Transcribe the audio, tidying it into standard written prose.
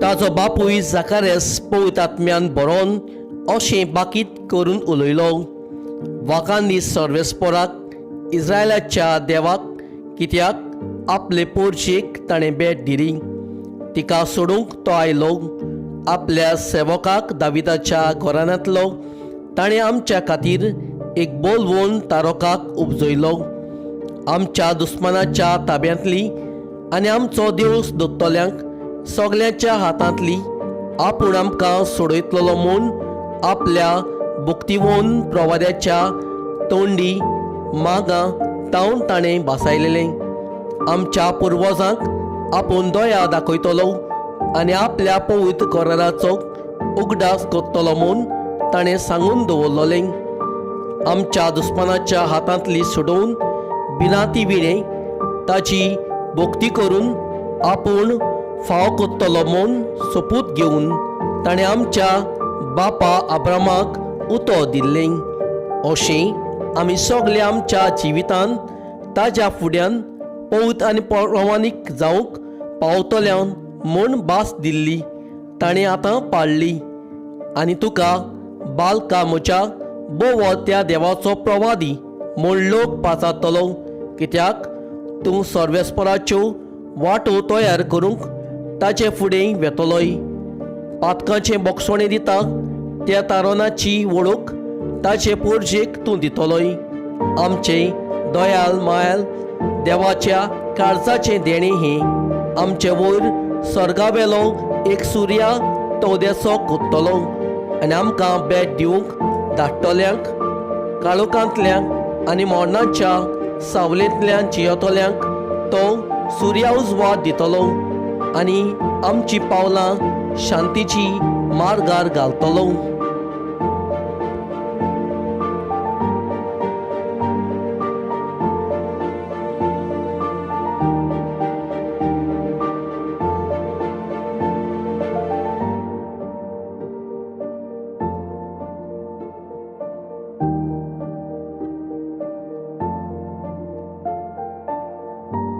ताजो बापूय जाकारेस पवित्र आत्म्यान बरोवन अशें बाकीत करून उलयलो, वाकांनी सर्वेस्पोराक, इस्रायलाच्या देवाक, कित्याक आपले पोरशेक ताणें भेट दिली. तिका सोडूंक तो आयलो. आपल्या सेवकाक दाविदाच्या घराण्यांतलो ताणें आमच्या खातीर एक बोलवोन तारोकाक उपजयलो, आमच्या दुस्मानाच्या ताब्यांतली आनी आमचो देवस दोत्तल्यांक सगल्यांच्या हातांतली आपूण आमकां सोडयतलो म्हूण आपल्या भक्तिवोन प्रवाद्याच्या तोंडी मागां तावन ताणें भासायलेलें. आमच्या पुर्वजांक आपूण दया दाखयतलो आनी आपल्या पवित्र कराराचो उगडास करतलो म्हूण ताणें सांगून दवरलेलें. आमच्या दुस्मानाच्या हातांतली सोडोवन बिनाती विणें ताची भक्ती करून आपूण फाव करतलो म्हूण सोपूत घेवन ताणें आमच्या बापा आब्रामाक उतो दिल्लें. अशें आमी सगळे आमच्या जिवितान ताज्या फुड्यान पवित्र आनी प्रमाणीक जावंक पावतल्यान म्हूण भास दिल्ली ताणें आतां पाळ्ळी. आनी तुका बालका म्हज्या बोव त्या देवाचो प्रवादी म्हूण लोक पाचारतलो, कित्याक तूं सर्वेस्पराच्यो वाटो तयार करूंक ताचे फुडें वेतलोय. पातकाचें बोगसणें दिता त्या तारोनाची वळख ताचे पोरजेक तूं दितलोय. आमचे दयाल मायल देवाच्या काळजाचें देणें हें आमचे वयर सर्गावेलो एक सुर्या तो देसो कोत्तलो आनी आमकां भेट दिवंक धाडटल्यांक, काळोखांतल्यांक आनी मरणाच्या सावलेंतल्यान जियेतल्यांक तो सुर्या उजवाड दितलो आनी आमची पावलां शांतीची मार्गार घालतलो.